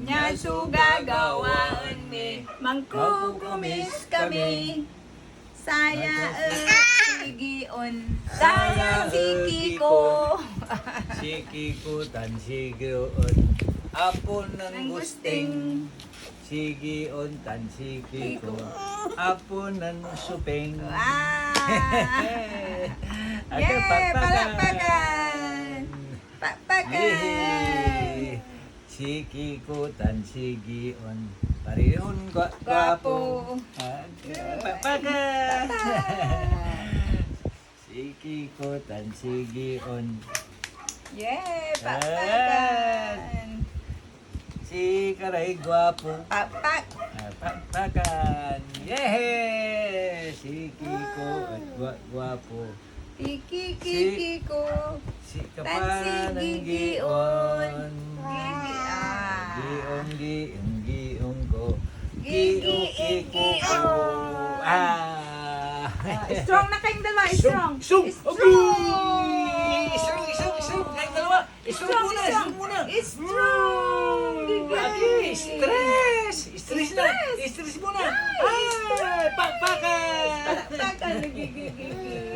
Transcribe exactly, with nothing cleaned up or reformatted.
Nia so gagawaen mi. Mangkukumis kami. Saya et si Gion. Saya et si Kiko. Si Kiko tan si Gion. Apo nen Gusting. Si Gion tan si Kiko. Apo nen Suping. Wow! Aka, Yay! Pakpakan! Palakpakan! Pakpakan! Yehey! Si Kiko tan si Gion, parehon gua-, Gwapo. Gwapo. Ah, pakpakan! Pakpakan! Si Kiko tan si Gion. Yay! Pakpakan! Si Karay gwapo. Pakpak! Ah, pakpakan! Yehey! Si Kiko et gwa-, gwapo. Kiki, Si- kiki ko. Si Tan si kapanan Gigion. Gigion. Gigi, ah. Gion, gion, gion ko. Gigi, Gion, gion. Gion. Ah. Ah, strong na kayong dalawa, Sung, strong. Sung. Strong. Agay. Strong, strong, strong. Kayong dalawa. Strong, strong muna, strong. Strong. Strong. Gigi. Agay, stress. Stress na. Stress. Stress muna. Ay, Ay, stress. Pakpakan. Palakpakan. Gigi, gigi.